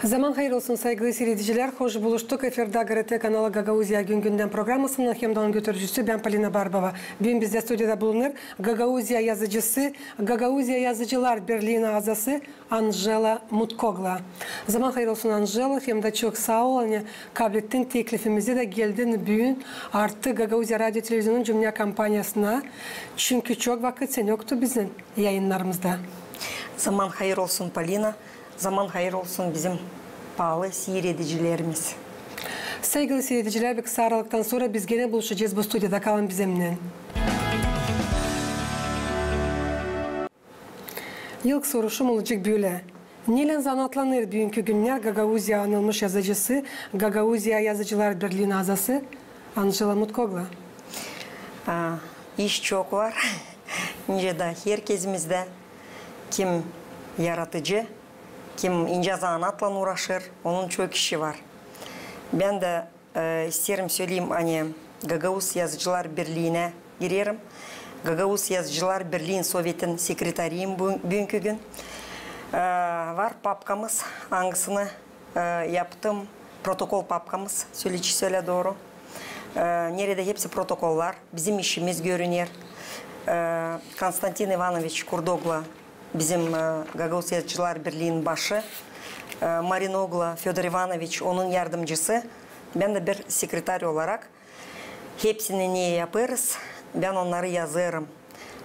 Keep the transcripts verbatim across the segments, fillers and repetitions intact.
Zaman hayır olsun, saygılı siiredicilär. Hoş buluştuk. Efirdä GRT kanalı Gagauziya gün-gündän programasının hem dä onun götürücüsü bän, Polina Barbova. Büün bizdä studiyada bulunêr Gagauziya yazıcısı, Gagauziya Yazıcılar Birliini azası Anjela Mutkogla. Zaman hayır olsun, Anjela, hem dä çok saa ol, ani kablettin teklifimizi dä geldin büün artık Gagauziya radio televizionunun cümnä kompaniyasına. Çünkü çok vakıt sän yoktu bizim yayınnarımızda. Zaman hayır olsun, Polina. Zaman hayır olsun bizim paalı siiredicilerimiz. Saygılı siiredicilär, bir kısa aralıktan sora biz genä buluşacez bu studiyada. Kalın bizimnän. İlk soruşum olacek bölä. Neylän zanaatlanêr büünkü günnär Gagauziya anılmış yazıcısı, Gagauziya Yazıcılar Birliini azası Anjela Mutkogla? A, iş çok var. Nicä dä herkezimizdä, kim yaradıcı, kim incä zanaatlan uuraşêr, onun çok işi var. Bän dä, e, isteerim söleyim, ani Gagauz Yazıcılar Birliinä girerim. Gagauz Yazıcılar Birliin Sovetin sekretarıyım bu, büünkü gün. E, var papkamız, angısını e, yaptım protokol papkamız, söleyecäm sölä dooru. E, neredä hepsi protokollar, bizim işimiz görüner. E, Konstantin İvanoviç Kurdogla, bizim, e, Gagauz Yazıcılar Birliin başı, e, Marinogla Födor İvanoviç, onun yardımcısı. Bän dä bir sekretar olarak hepsini ne yapêrız, bän onnarı yazêrım,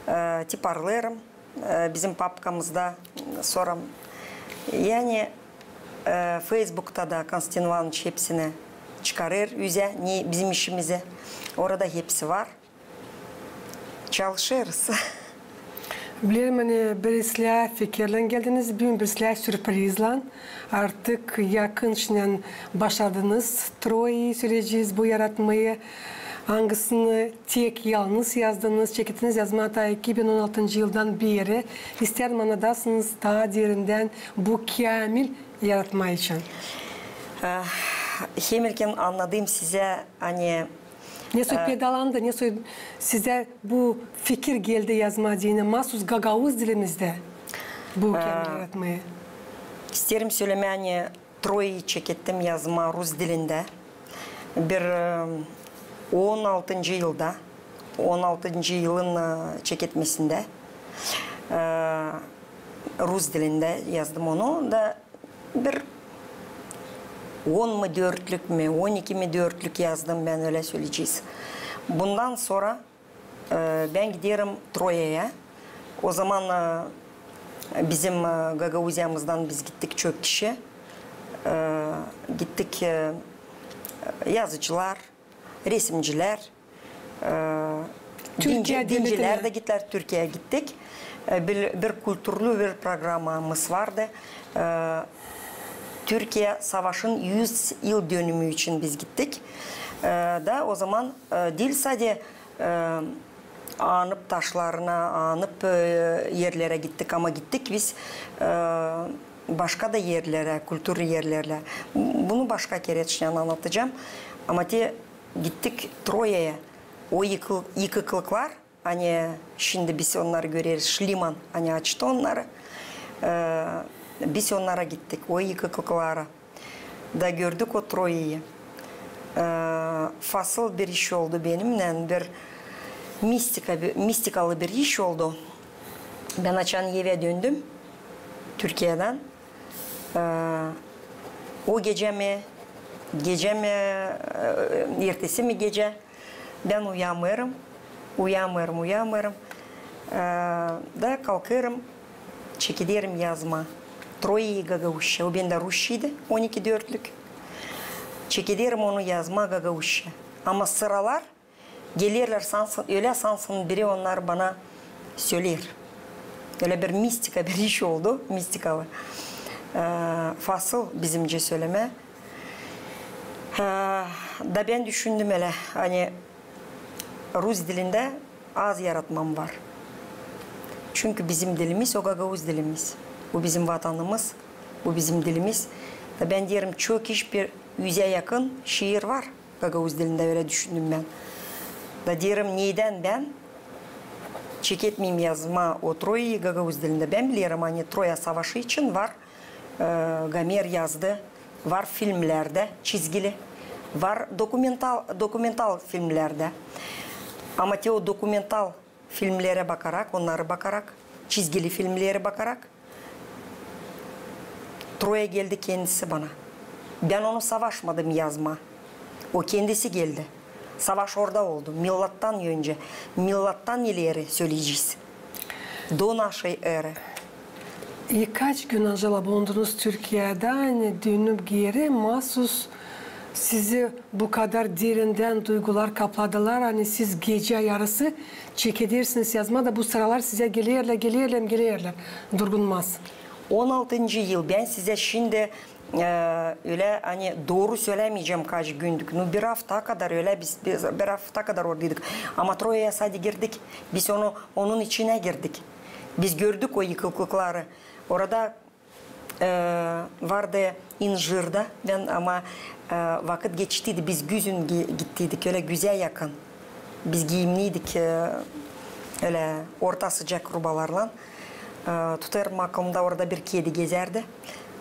e, tiparlêêrım, e, bizim papkamızda, sora, yani, e, Feysbukta da Konstantin İvanoviç hepsini çıkarêr üzä, ne bizim işimizi. Orada hepsi var. Çalışêrız. Bilerim, ani bir islää fikirlän geldiniz büün, bir islää sürprizlän. Artık yakın şindän başladınız Troyayı, söleyecez, bu yaratmayı, angısını tek yalnız yazdınız, çekettiniz yazmaa taa iki bin on altıncı yıldan beeri. İsteerim, annadasınız taa derindän bu käämil yaratma için. Eh, hem ilkin annadayım sizä, ani ne soy peydalandı, ne soy sizä bu fikir geldi yazmaa deyni maasuz gagauz dilimizdä bu käämil yaratmayı? İsteerim sölemää, ani Troyayı çekettim yazmaa rus dilindä. Bir, e, on altıncı yılda, on altıncı yılın, e, çeketmesindä, e, rus dilindä yazdım onu da bir on mu dörtlük mü, on iki mi dörtlük yazdım bän, ölä söleyecez. Bundan sora, e, bän giderim Troyaya. O zaman, e, bizim, e, Gagauziyamızdan biz gittik çok kişi. E, gittik, e, yazıcılar, resimcilär, e, dincilär dä gittilär, Türkiyeyä gittik. E, bir, bir kulturlu bir programamız vardı. E, Türkiye savaşın üz yıl dönümü için biz gittik. E, da o zaman, e, diil sade, e, anıp taşlarına, anıp, e, erlerä gittik, ama gittik biz, e, başka da erlerä, kulturlu erlerä. Bunu başka kerä annadacam. Ama te gittik Troyaya. O yıkı-, yıkıklıklar, ani şindi biz onnarı göreriz, Şliman, ani açtı onnarı. E, biz onnara gittik, o yıkıklıklara. Da gördük o Troyayı. E, fasıl bir iş oldu benimnän, bir mistika, bir mistikalı bir iş oldu. Bän açan evä döndüm Türkiyedän, e, o gecä mi, gecä mi, e, ertesi mi gecä, bän uyamêêrım, uyamêêrım, uyamêêrım. E, da kalkêrım, çekederim yazmaa Troyayı gagauzça. O bendä rusçaydı, on iki dörtlük. Çekederim onu yazmaa gagauzça. Ama sıralar gelerlär, sansın, ölä sansın biri onnarı bana söleer. Ölä bir mistika, bir iş oldu, mistikalı. E, fasıl bizimcä sölemää. E, da bän düşündüm ölä, ani rus dilindä az yaratmam var. Çünkü bizim dilimiz, o gagauz dilimiz. Bu bizim vatanımız, bu bizim dilimiz. Da bän deerim, çok iş, bir üzä yakın şiir var gagauz dilindä, ölä düşündüm bän. Da deerim, neydän bän çeketmeyim yazmaa o Troyayı gagauz dilindä? Bän bilerim, ani Troya savaşı için var e, Gomer yazdı. Var filmlerdä çizgili, var dokumental, dokumental filmlerdä. Ama te o dokumental filmlerä bakarak, onnarı bakarak, çizgili filmleri bakarak, Troya geldi kendisi bana. Bän onu savaşmadım yazmaa. O kendisi geldi. Savaş orada oldu. Milattan öncä, milattan ileri söleyecez. До нашей эры. И kaç gün, Anjela, bulundunuz Türkiyedä, ani dönüp geeri, maasuz sizi bu kadar derindän duygular kapladılar, ani siz gecä yarısı çekedersiniz yazmaa da bu sıralar sizä gelerlär, gelerlär, gelerlär durgunmaz? On altıncı yıl, bän sizä şindi, e, ölä, ani dooru sölämeyecäm kaç gündük. Nu, bir afta kadar ölä biz, biz bir afta kadar oradaydık. Ama Troyaya sade girdik. Biz onu, onun içinä girdik. Biz gördük o yıkıklıkları. Orada e, vardı injir da, bän, ama, e, vakıt geçtiydi, biz güzün gi-, gittiydik, ölä güzä yakın. Biz giiyimliydik, e, ölä orta sıcak rubalarlan. E, tutêrım aklımda, orada bir kedi gezärdi.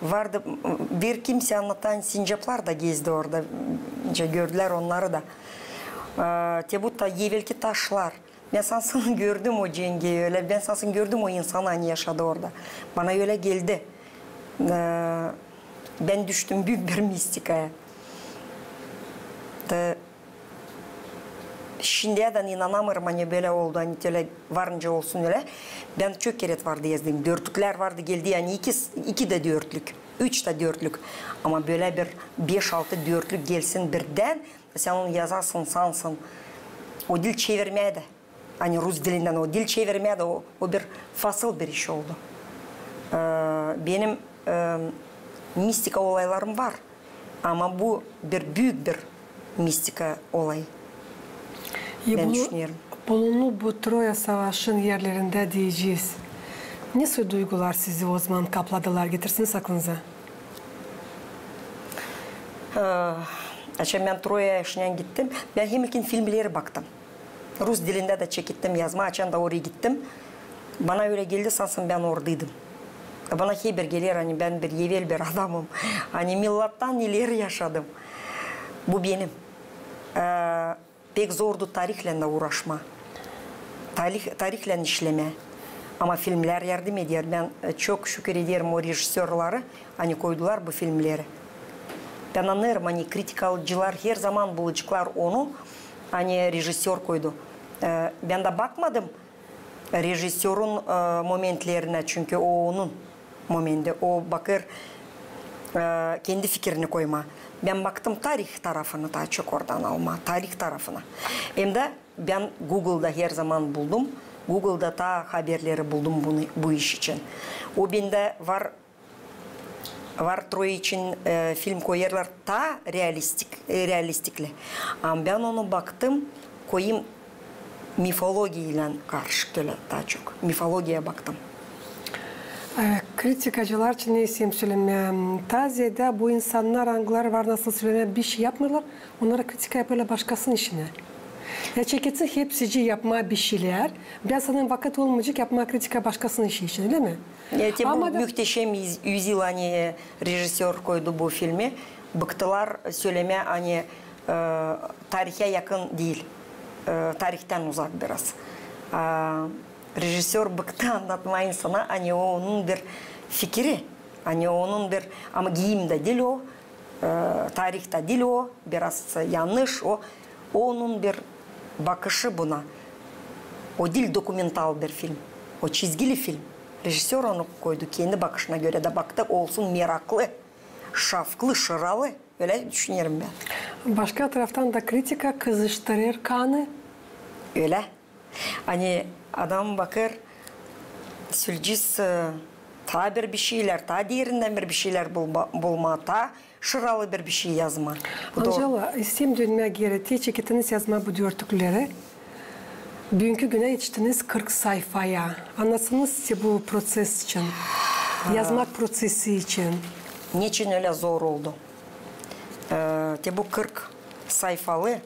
Vardı, m, bir kimsä annattan sincaplar da gezdi orada. Nicä gördülär onnarı da. E, te bu ta evelki taşlar. Bän sansın gördüm o cengi ölä. Bän sansın gördüm o insanı, ani yaşadı orada. Bana ölä geldi. E, bän düştüm büük bir mistikaya. Da şindiyädän inanamêêrım, ani bölä oldu, ani ölä varınca olsun ölä. Bän çok kerä vardı yazdım. Dörtlüklär vardı, geldi, ani iki, iki dä dörtlük, üç tä dörtlük. Ama bölä bir beş-altı dörtlük gelsin birdän, sän onu yazasın, sansın. O diil çevirmää dä. Ani rus dilindän o diil çevirmää dä, o, o bir fasıl bir iş oldu. E, benim, e, mistika olaylarım var. Ama bu bir büük bir mistika olay. E, bän bu, düşünerim. Bulunup bu Troya savaşın erlerindä deyecez. Ne soy duygular sizi o zaman kapladılar, getirsiniz aklınıza? E, açan bän Troyaya işinän gittim, bän hem ilkin filmleri baktım. Rus dilindä dä çekettim yazmaa, açan da oraya gittim. Bana ölä geldi, sansın bän oradaydım. Bana heber geler, ani bän bir evel bir adamım. Ani milattan ileri yaşadım. Bu benim. E, pek zordu tarihlän dä uuraşmaa. Tarih, tarihlän işlemää. Ama filmlär yardım eder. Bän, e, çok şükür ederim o rejissörları, ani koydular bu filmleri. Bän annêêrım, ani kritikacılar her zaman bulaceklar onu, ani rejissör koydu. E, bän dä bakmadım rejissörun, e, momentlerinä, çünkü o onun momendi, o bakêr, e, kendi fikirini koymaa. Bän baktım tarih tarafını, taa çok oradan almaa, tarih tarafını. Hem dä bän Google-da her zaman buldum, Google-da taa haberleri buldum bunu, bu iş için. O bendä var, var Troya için, e, film koyêrlar taa realistik, e, realistikli. Ama bän onu baktım, koyayım mifologiyaylan karışık, ölä taa çok. Mifologiya baktım. E, kritikacılar için ne isteerim sölemää. Taa zeedä bu insannar, angıları var, nasıl sölemää, bişey yapmêêrlar, onnara kritika yapêrlar başkasının işinä. Ya çeketsin hepsicii yapmaa bişeylär, biraz onun vakıt olmayacek yapmaa kritika başkasının işi için, ölä mi? E, te bu Mühteşem Yüz-, Yüzyıl, ani rejissör koydu bu filmi, bıktılar sölemää, ani, e, tarihä yakın diil, e, tarihtän uzak biraz. A, rejissör bıktı annatmaa insana, ani o onun bir fikiri, ani onun bir, ama giiyim dä diil o, e, tarih ta diil o, biraz yannış o. O onun bir bakışı buna. O diil dokumental bir film. O çizgili film. Rejissör onu koydu kendi bakışına görä da baktı, olsun meraklı, şavklı, şıralı. Ölä düşünerim bän. Başka taraftan da kritika kızıştırêr kanı. Ölä. Ani adam bakêr, söleyecez, e, taa bir bişeylär, taa derindän bir bişeylär bulma-, bulmaa, taa şıralı bir bişey yazmaa. Bu da Anjela, isteerim dönmää geeri. Te çekettiniz yazmaa bu dörtlükleri. Büünkü günä etiştiniz kırk sayfaya. Annatsanız te bu proţes için, yazmak proţesi için. Neçin ölä zor oldu? E, te bu kırk sayfalı, e,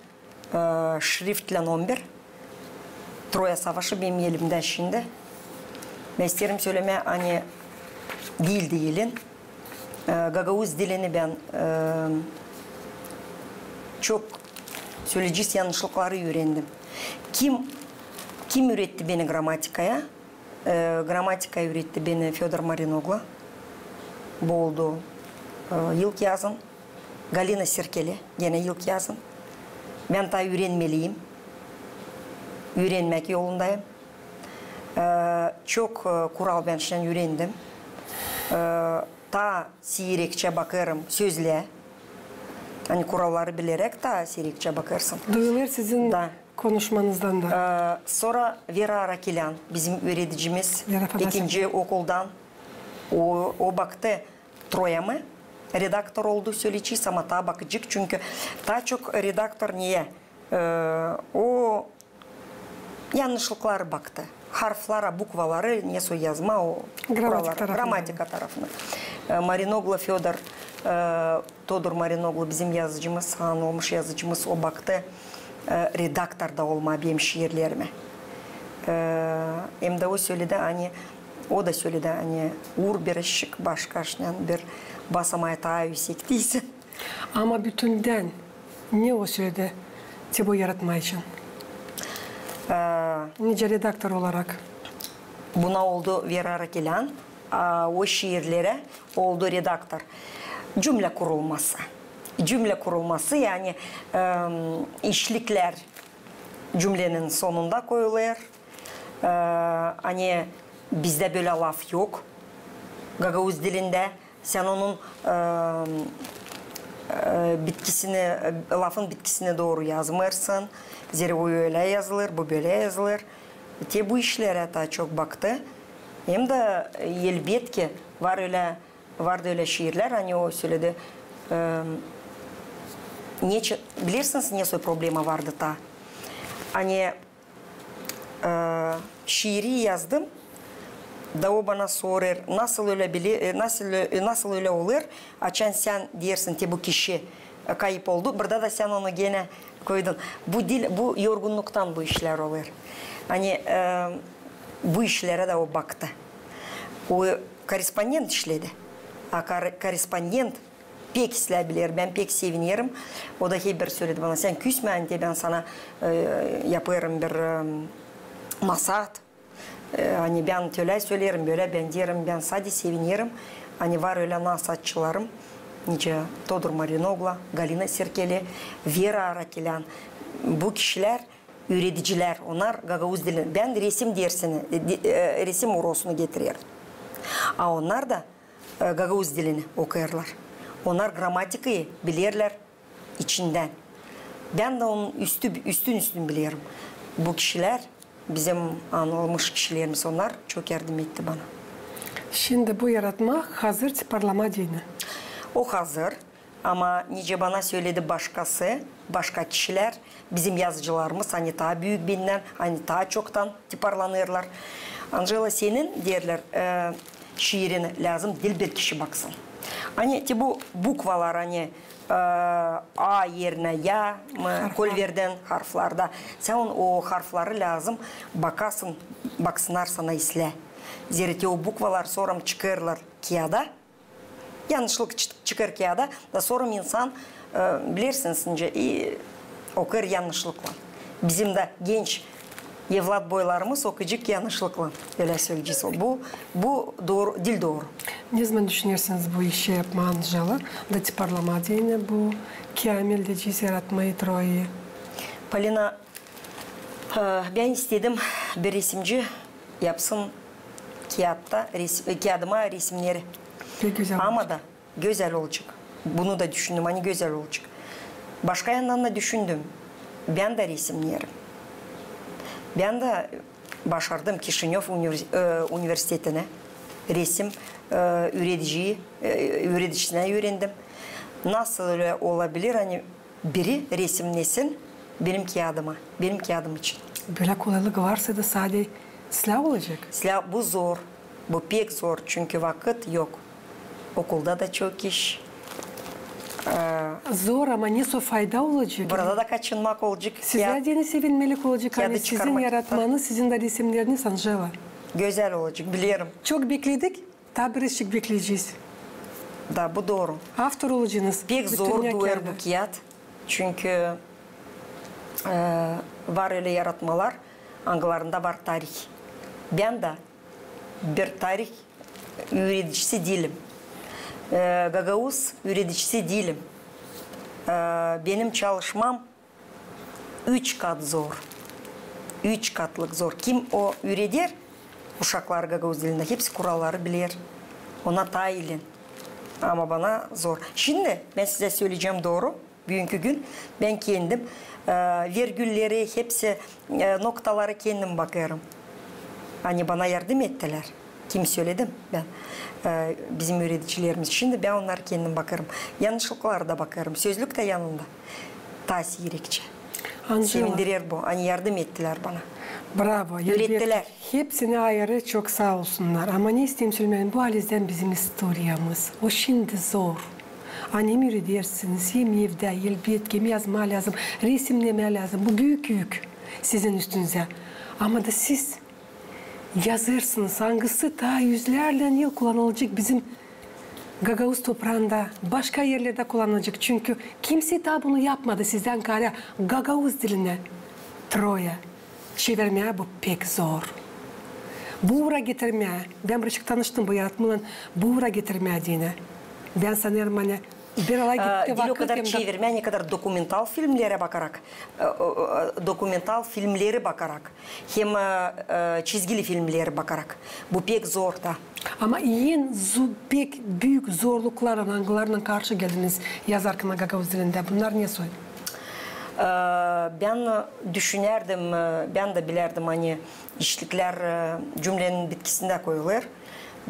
şriftlän on bir. Troya savaşı benim elimdä şindi. Bän isteerim sölemää, ani diil diilin. E, gagauz dilini bän, e, çok söleyecez yannışlıkları üürendim. Kim, kim üüretti beni gramatikaya? E, gramatikaya üüretti beni Födor Marinoglu. Bu oldu, e, ilk yazın. Galina Serkeli, genä ilk yazın. Bän taa üürenmeliyim. Üürenmäk yolundayım. E, çok, e, kural bän şindän üürendim. E, taa siirekçä bakêrım sözlää. Ani kuralları bileräk taa siirekçä bakêrsın. Duyulêr sizin konuşmanızdan da. E, sora Vera Arakilän, bizim üüredicimiz, ikinci okuldan. O, o baktı, troyamı redaktor oldu, söleyecez, ama taa bakacek, çünkü taa çok redaktor neyä? E, o yannışlıkları baktı. Harflara, bukvaları, nesoy yazma, o gramatika tarafına. E, Marinoglu Födor, e, Todur Marinoglu bizim yazıcımız, anılmış yazıcımız, o baktı, e, redaktor da olmaa benim şiirlerimä. E, hem dä o söledi, ani, o da söledi, ani uur birazçık başka, şindän bir basamaa taa üüsek deyni. Ama bütündän ne o söledi te bu yaratmaa için? E, nicä redaktor olarak. Buna oldu Vera Arakilän, a, o şiirlerä oldu redaktor. Cümlä kurulması. Cümlä kurulması, yani, em, işliklär cümlenin sonunda koyulêr. E, ani bizdä bölä laf yok gagauz dilindä. Sän onun, e, e, bitkisini, e, lafın bitkisini dooru yazmêêrsın. Zerä o ölä yazılêr, bu bölä yazılêr. Te bu işlerä taa çok baktı. Hem dä, e, elbetki, var ölä, vardı ölä şiirlär, ani o söledi, e, neçin, bilersiniz, nesoy problema vardı taa? Ani e, şiiri yazdım. Da o bana sorêr, nasıl ölä bile-, e, nasıl ö-, e, nasıl ölä olêr, açan sän deersin, te bu kişi, e, kayıp oldu, burada da sän onu genä koydun. Bu diil, bu yorgunnuktan bu işlär olêr. Ani, e, bu işlerä dä o baktı. O korrespondent işledi. A kor-, korrespondent pek islää biler, bän pek sevinerim. O da hep bir söledi bana, sän küsmä, ani te bän sana, e, yapêrım bir, e, masaat. E, ani bän tölä söleerim, bölä bän deerim, bän sade sevinerim. Ani var ölä nasaatçılarım, nicä Todur Marinoglu, Galina Serkeli, Vera Arakilän. Bu kişilär üüredicilär, onnar gagauz dilini. Bän resim dersini, e, di-, e, resim urosunu getirerim. A onnar da e, gagauz dilini okuyêrlar. Onnar gramatikayı bilerlär içindän. Bän dä onun üstü, üstün-üstün bilerim. Bu kişilär, bizim anılmış kişilerimiz, onnar çok yardım etti bana. Şindi bu yaratma hazır tiparlama deyni. O hazır. Ama nicä bana söledi başkası, başka kişilär, bizim yazıcılarımız, ani taa büük bendän, ani taa çoktan tiparlanêrlar. Anjela, senin, deerlär, e, şiirini lääzım diil bir kişi baksın. Ani te bu bukvalar, ani, e, A erinä Ya mı, kolverdän harflarda. Sän o harfları lääzım bakasın, baksınnar sana islää. Zerä te o bukvalar sora çıkêrlar kiyada. Yannışlık çı-, çıkêr kiyada, da sora insan, e, bilersiniz, nicä, i okuyêr yannışlıklan. Bizim dä genç evlat boylarımız okuyacek yannışlıklan. Ölä söleyecez o. Bu, bu dooru, diil dooru. Ne zaman düşünersiniz bu işi yapmaa, Anjela? Da tiparlama deyni bu, kamil deyni yaratmayı, troyayı. Polina, e, bän istedim bir resimci yapsın kiyattan res-, e, kiyadıma resimneri. Pek gözäl olacek. Ama da gözäl olacek. Bunu da düşündüm, ani gözäl olacek. Başka yandan da düşündüm. Bän dä resimnerim. Bän dä başardım Kişinöv univer-, e, universitetinä resim, e, üüredicii, e, üüredicisinä üürendim. Nasıl ölä olabilir, ani biri resimnesin benim kiyadıma, benim kiyadım için. Bölä kolaylık varsa da sade islää olacek. İslää, bu zor. Bu pek zor, çünkü vakıt yok. Okulda da çok iş. E, zor, ama nesoy fayda olacek? Burada da kaçınmak olacek. Sizlär deyni sevinmelik olacek, ani sizin yaratmanız, sizin dä resimneriniz, Anjela. Gözäl olacek, bilerim. Çok bekledik. Taa birazcık bekleyecez. Da, bu dooru. Avtor olacanız. Pek zor duyar bu kiyat. Çünkü, e, var ölä yaratmalar, angılarında var tarih. Bän dä bir tarih üüredicisi diilim. E, gagauz üüredicisi diilim. E, benim çalışmam üç kat zor. Üç katlık zor. Kim o üüreder uşakları gagauz dilindä, hepsi kuralları biler. Ona taa iilän. Ama bana zor. Şindi bän sizä söleyecäm dooru. Büünkü gün bän kendim, e, vergülleri, hepsi, e, noktaları kendim bakêrım. Ani bana yardım ettilär. Kim söledim bän? E, bizim üüredicilerimiz. Şindi bän onnarı kendim bakêrım. Yanlışlıkları da bakêrım. Sözlük tä yanında. Taa siirekçä. Sevindirer bu. Ani yardım ettilär bana. Bravo. Üürettilär. Hepsinä ayırı çok saa olsunnar. Ama ne isteerim sölemää, bu halizdän bizim istoriyamız. O şindi zor. Ani hem üüredersiniz, hem evdä, elbetki, hem yazmaa lääzım, resimnemää lääzım. Bu büük yük sizin üstünüzä. Ama da siz yazêrsınız, angısı taa üzlärlän yıl kullanılacek bizim gagauz topraanda, başka erlerdä kullanılacek. Çünkü kimsey taa bunu yapmadı sizdän kaarä gagauz dilinä. Troyä. Çevirmää bu pek zor. Bu uura getirmää, bän birazcık tanıştım bu yaratmaylan, bu uura getirmää deyni. Bän sanêrım, ani bir alay gitti vakıt. Diil o kadar çevirmää, ne kadar dokumental filmlerä bakarak, e, o, o, dokumental filmleri bakarak, hem, e, e, çizgili filmleri bakarak. Bu pek zor da. Ama en zo-, pek büük zorluklarlan, angılarlan karşı geldiniz yazarkan gagauz dilindä, bunnar ne soy? E, bän düşünärdim, e, bän dä bilärdim, ani işliklär, e, cümlenin bitkisindä koyulêr.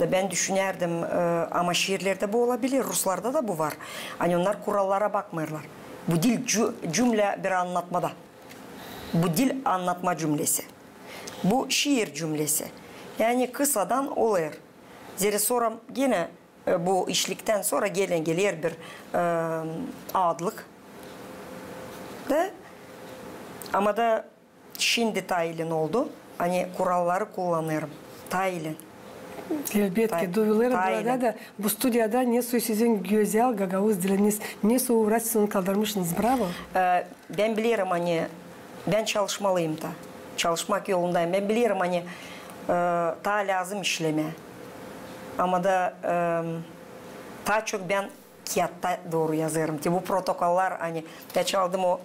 Da bän düşünärdim, e, ama şiirlerdä bu olabilir, ruslarda da bu var. Ani onnar kurallara bakmêêrlar. Bu diil cü-, cümlä bir annatmada. Bu diil annatma cümlesi. Bu şiir cümlesi. Yani kısadan olêr. Zerä sora genä, e, bu işliktän sora genä geler bir, e, adlık. Da, ama da şindi taa iilän oldu. Ani kuralları kullanêrım. Taa iilän. Elbetki, duyulêr burada da, bu studiyada ne soy sizin gözäl gagauz diliniz, ne soy uura siz onu kaldırmışsınız. Bravo. E, bän bilerim, ani bän çalışmalıyım da. Çalışmak yolundayım. Bän bilerim, ani, e, taa lääzım işlemää. Ama da, e, taa çok bän kiyatta dooru yazêrım. Te bu protokollar, ani bän aldım o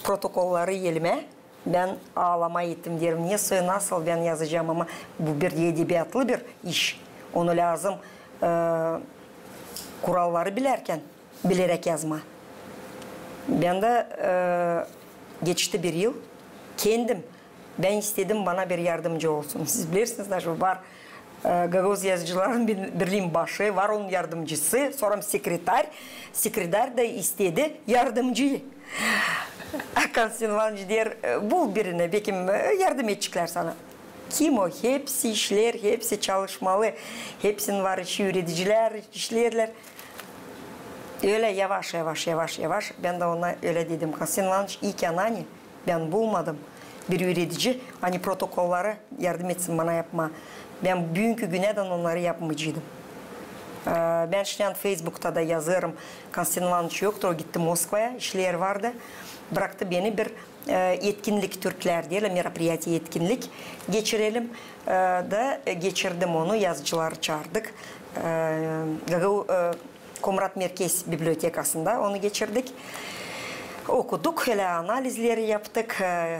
protokolları elimä, bän aalamaa ettim, deerim, ne soy, nasıl bän yazacam, ama bu bir edebiyatlı bir iş. Onu lääzım, e, kuralları bilärkän, bileräk yazmaa. Bän dä, e, geçti bir yıl, kendim, bän istedim, bana bir yardımcı olsun. Siz bilersiniz, nasıl var, e, Gagauz yazıcıların bir-, birliin başı, var onun yardımcısı, sora sekretar. Sekretar da istedi yardımcıyı. Konstantin İvanıç deer, e, bul birini, bekim, e, yardım edeceklär sana. Kim o? Hepsi işleer, hepsi çalışmalı, hepsinin var işi, üüredicilär, işleerlär. Ölä yavaş, yavaş, yavaş, yavaş. Bän dä ona ölä dedim: Konstantin İvanıç, ilk anani bän bulmadım bir üüredici, ani protokolları yardım etsin bana yapmaa. Bän büünkü günädän onnarı yapmayaceydım. E, bän şindän Feysbukta da yazêrım, Konstantin İvanıç yoktur, o gitti Moskvaya, işleri vardı. Braktı beni bir, e, etkinlik, türklär deerlär, мероприятие, etkinlik geçirelim. E, da, e, geçirdim onu, yazıcıları çaardık. E, Gagau-, e, Komrat merkez bibliotekasında onu geçirdik. Okuduk, ölä analizleri yaptık, e,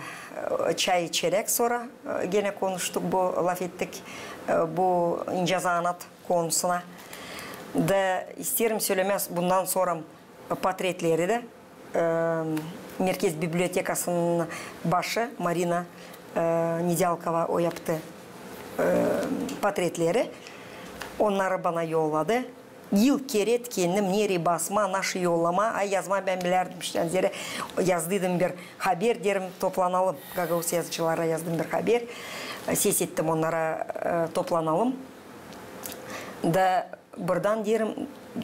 çay içeräk sora, e, genä konuştuk bu, lafettik, e, bu incä zanaat konusuna. Da isteerim sölemää, bundan sora potretleri dä, e, merkez bibliotekasının başı Marina, e, Nedälkova, o yaptı, e, potretleri. Onnarı bana yolladı. Yıl keret kendim, nereyi basmaa, nasıl yollamaa, ay, yazmaa bän bilärdim şindän, zerä yazdıydım bir haber, deerim, toplanalım. Gagauz yazıcılara yazdım bir haber. Ses ettim onnara, e, toplanalım. Da birdan deerim,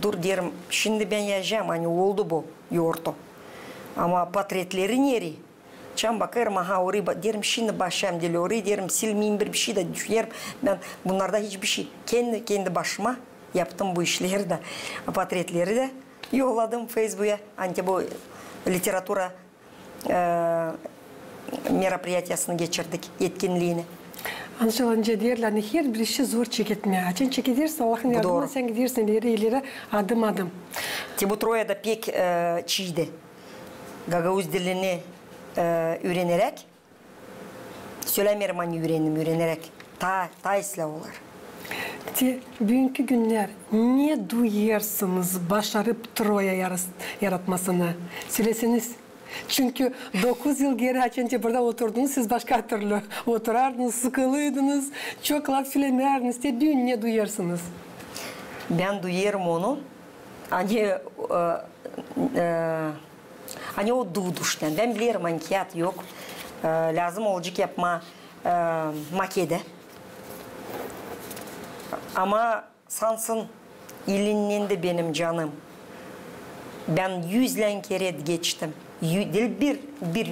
dur, deerim, şindi bän yazacam, ani oldu bu yortu. Ama potretleri nereyi? Çam bakêrım, aha, orayı ba-, deerim, şindi başlayam diil orayı, deerim, silmeyim bir, bir şey dä düşünerim. Bän bunnarda hiç bir şey. Kendi, kendi başıma yaptım bu işleri dä, portretleri dä yolladım Feysbuka. Ani bu literatura e, meropriyatiyasını geçirdik, etkinliini. Anşelan, deyerlär, ani herbir işi zor çeketmää. Açan çekedersin, Allahın yardımınnan sän gidersin ileri, ileri, adım, adım. Te bu Troyada pek e, çiidi. Gagauz dilini e, üüreneräk, sölämeerim, ani üürendim, üüreneräk. Taa, taa islää olêr. Te büünkü günnär ne duyêrsınız başarıp Troya yaras-, yaratmasını? Söleseniz. Çünkü dokuz yıl geeri, açan te burada oturdunuz, siz başka türlü oturardınız, sıkılıydınız, çok laf sölämärdiniz. Te büün ne duyêrsınız? Bän duyêrım onu, ani e, e, ani o duudu şindän. Bän bilerim, ani kiyat yok. E, lääzım olacek yapmaa e, makedi. Ama sansın, ilindän dä benim canım. Bän üzlän kerä geçtim. Ü-, diil bir, bir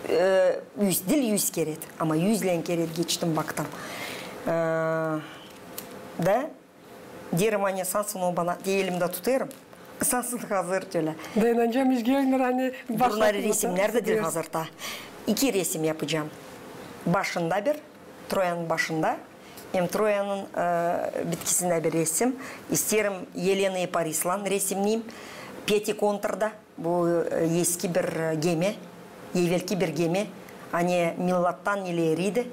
e, üz, diil üz kerä, ama üzlän kerä geçtim, baktım. E, da deerim, ani sansın o bana, te elimdä tutêrım. Sansın hazır tölä. Da inanacam, hiç gelmeer, ani başlatmadım. Bunnarı resimnär dä diil hazır taa. İki resim yapacam. Başında bir, Troyanın başında, hem Troyanın e, bitkisindä bir resim. İsteerim Elena Eparislan resimneyim. Petty Conter da. Bu e, eski bir e, gemi, evelki bir gemi, ani milattan ileriydi.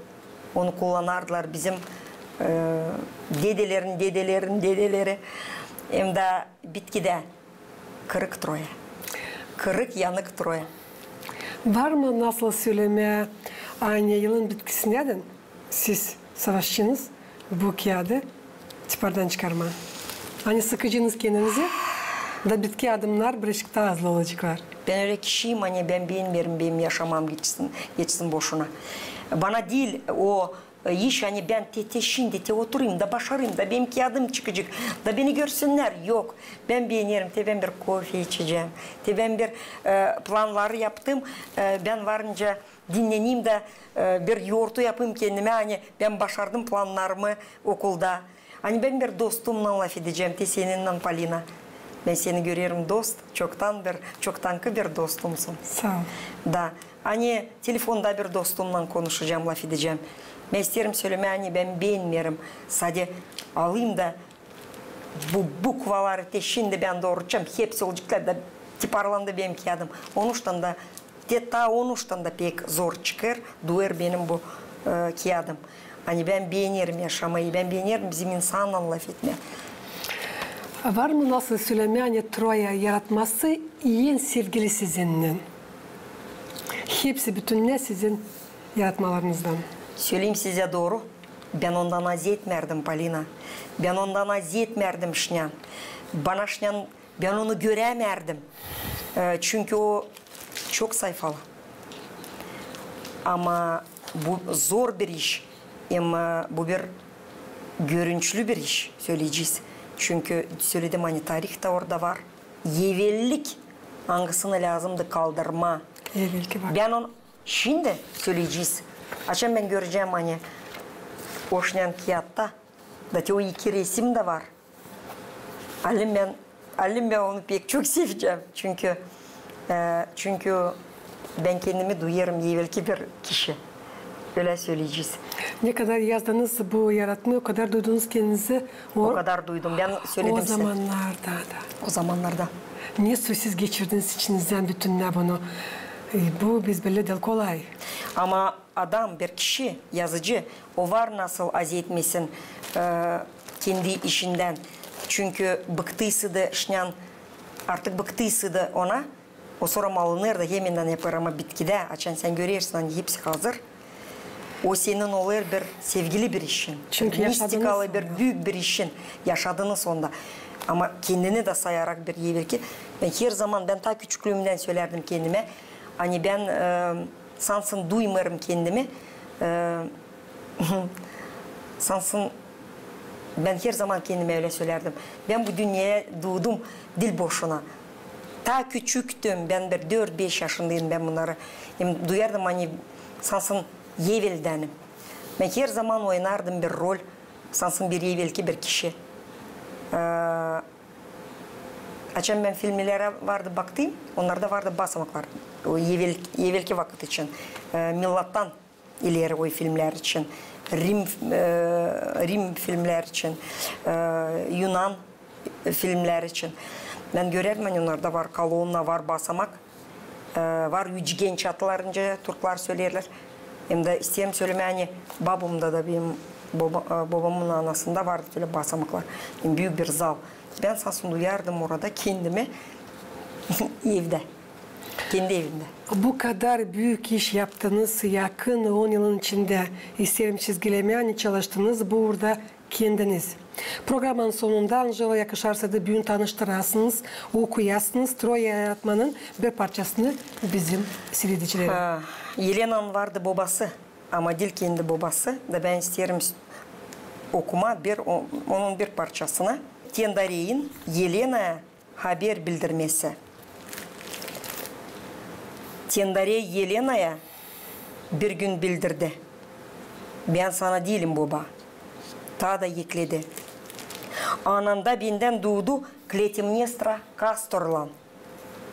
Onu kullanardılar bizim e, dedelerin, dedelerin dedeleri. Hem dä bitkidä kırık Troya. Kırık, yanık Troya. Var mı nasıl sölemää, ani yılın bitkisindän siz savaşçınız bu kiyadı tipardan çıkarmaa? Ani sıkacınız kendinizi, da bitki adımnar birazcık taa hızlı olaceklar. Bän ölä kişiyim, ani bän beenmeerim benim yaşamam geçsin, geçsin boşuna. Bana diil o e, iş, ani bän te, te şindi, te oturayım da başarayım da benim kiyadım çıkacek, da beni görsünnär. Yok. Bän beenerim, te bän bir kofe içecäm, te bän bir e, planları yaptım, e, bän varınca dinneneyim da e, bir yortu yapayım kendimä, ani bän başardım plannarımı okulda. Ani bän bir dostumnan lafedecäm, te seninnän, Polina. Bän seni görerim dost, çoktan bir, çoktankı bir dostumsun. Saa ol. Da. Ani telefonda bir dostumnan konuşacam, lafedecäm. Bän isteerim sölemää, ani bän beenmeerim. Sade alayım da bu bukvaları te şindi bän dooruçam, hepsi olaceklär da tiparlandı benim kiyadım. Onuştan da, te taa onuştan da pek zor çıkêr, duyêr benim bu e, kiyadım. Ani bän beenerim yaşamayı, bän beenerim bizim insannan lafetmää. Var mı nasıl sölemää, ani Troya yaratması en sevgili sizinnän? Hepsi bütünnä sizin yaratmalarınızdan. Söleyim sizä dooru, bän ondan aziz etmärdim, Polina. Bän ondan aziz etmärdim şindän. Bana şindän Bän onu görämärdim. E, çünkü o çok sayfalı. Ama bu zor bir iş. Hem, e, bu bir görünçlü bir iş, söleyecez. Çünkü söledim, ani tarih ta orada var. Evellik, angısını lääzımdı kaldırmaa. Evelki var. Bän onu şindi söleyecez. Açan bän görecäm, ani o şindän kiyatta. Da te o iki resim dä var. Alim bän, alim bän onu pek çok sevecäm. Çünkü, e, çünkü bän kendimi duyêrım evelki bir kişi. Ölä söleyecez. Ne kadar yazdınız bu yaratmayı, o kadar duydunuz kendinizi. O kadar duydum. Bän söledim sizä. O zamanlarda da. O zamanlarda. Ne su siz geçirdiniz içinizdän bütünnä bunu. E, bu, biz bellä diil, kolay. Ama adam, bir kişi, yazıcı, o var nasıl aziz etmesin, e, kendi işindän. Çünkü bıktıysa da şindän, artık bıktıysa da ona, o sora malınêr da hemendän yapêr, ama bitkidä, açan sän görersin, ani hepsi hazır, o senin olêr bir sevgili bir işin. Çünkü yaşadınız onu. Mistikalı bir, büük bir işin yaşadınız onda. Ama kendini dä sayarak bir evelki. Bän her zaman, bän ta küçüklüümdän sölärdim kendimä, ani bän, e, sansın duymêêrım kendimi. E, sansın, bän her zaman kendimä ölä sölärdim. Bän bu dünneyä duudum diil boşuna. Ta küçüktüm, bän bir dört-beş yaşındaydım, bän bunnarı hem duyardım, ani sansın eveldänim. Bän her zaman oynardım bir rol, sansın bir evelki bir kişi. E, açan bän filmlerä vardı baktım, onnarda vardı basamaklar. O evel-, evelki vakıt için. E, milattan ileri o filmlär için. Rim, e, Rim filmlär için. E, Yunan filmlär için. Bän görärdim, ani onnarda var kolonna, var basamak. E, var üçgen çatılar, nicä türklär söleerlär. Hem dä isteerim sölemää, ani babamda da, benim boba-, e, bobamın anasında vardı bölä basamaklar. Hem büük bir zal. Bän sansın duyardım orada kendimi evdä. Kendi evimdä. Bu kadar büük iş yaptınız yakın on yılın içindä. İsteerim çizgilemää, ani çalıştınız bu uurda kendiniz. Programanın sonunda, Anjela, yakışarsa da büün tanıştırasınız, okuyasınız Troya yaratmanın bir parçasını bizim siiredicilerä. Ha, Yelenanın vardı bobası, ama diil kendi bobası, da bän isteerim s-, okumaa bir, o-, onun bir parçasını. Tendareyin Yelenaya haber bildirmesi. Tendarey Yelenaya bir gün bildirdi: "Bän sana diilim boba." Taa da ekledi: "Ananda bendän duudu Klitemnestra Kastorlan.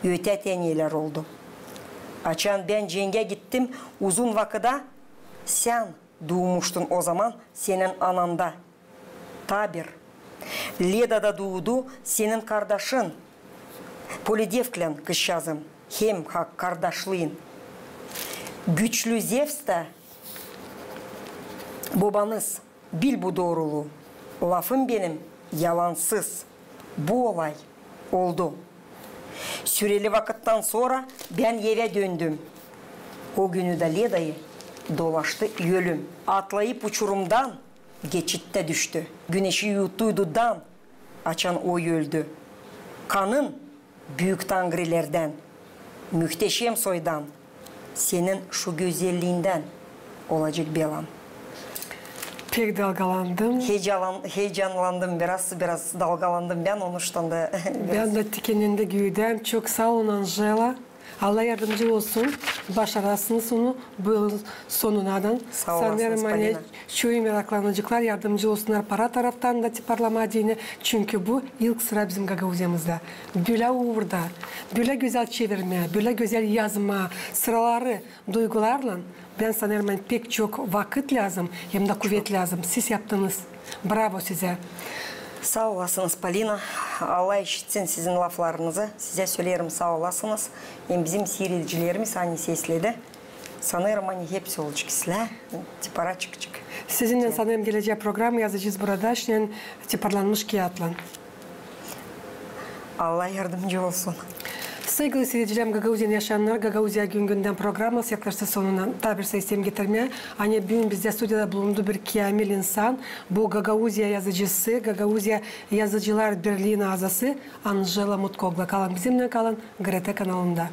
Ötää tenelär oldu. Açan bän cengä gittim uzun vakıda, sän duumuştun o zaman senen ananda. Taa bir. Ledada duudu senin kardaşın Polidevklän, kızçaazım, hem hak kardaşlıın. Güçlü Zevs tä bobanız, bil bu dooruluu. Lafım benim yalansız. Bu olay oldu. Süreli vakıttan sora bän evä döndüm. O günü dä Ledayı dolaştı ölüm. Atlayıp uçurumdan geçittä düştü. Güneşi yuttuydu dan, açan o öldü. Kanın büük tangrilerdän, mühteşem soydan, senin şu gözelliindän olacek belan." Pek dalgalandım. Heyecanlan-, heyecanlandım biraz, biraz dalgalandım bän, onuştan da biraz. Bän dä tikenendim, güüdäm. Çok saa olun, Anjela. Allah yardımcı olsun, başarasınız onu bu yılın sonunadan. Saa olasınız, Polina. Sanêrım, ani çoyu meraklanaceklar yardımcı olsunnar para taraftan da tiparlamaa deyni, çünkü bu ilk sıra bizim Gagauziyamızda. Bölä uurda, bölä gözäl çevirmää, bölä gözäl yazmaa, sıraları duygularlan, bän sanêrım, ani pek çok vakıt lääzım, hem dä kuvet lääzım. Siz yaptınız. Bravo sizä. Saa olasınız, Polina. Allah işitsin sizin laflarınızı. Sizä söleerim saa olasınız. Hem bizim siiredicilerimiz, ani sesledi. Sanêrım, ani hepsi olacek islää, tipara çıkacek. Sizinnän, sanêrım, gelecää programa yazacez burada şindän tiparlanmış kiyatlan. Allah yardımcı olsun. Saygılı siiredicilerim, Gagauziyanın yaşayannarı, Gagauziya gün-gündän programası yaklaştı sonuna. Taa bir şey isteerim getirmää, ani büün bizdä studiyada bulundu bir käämil insan. Bu Gagauziya yazıcısı, Gagauziya Yazıcılar Birliin azası Anjela Mutkoglu. Kalın bizimnän, kalın GRT kanalında.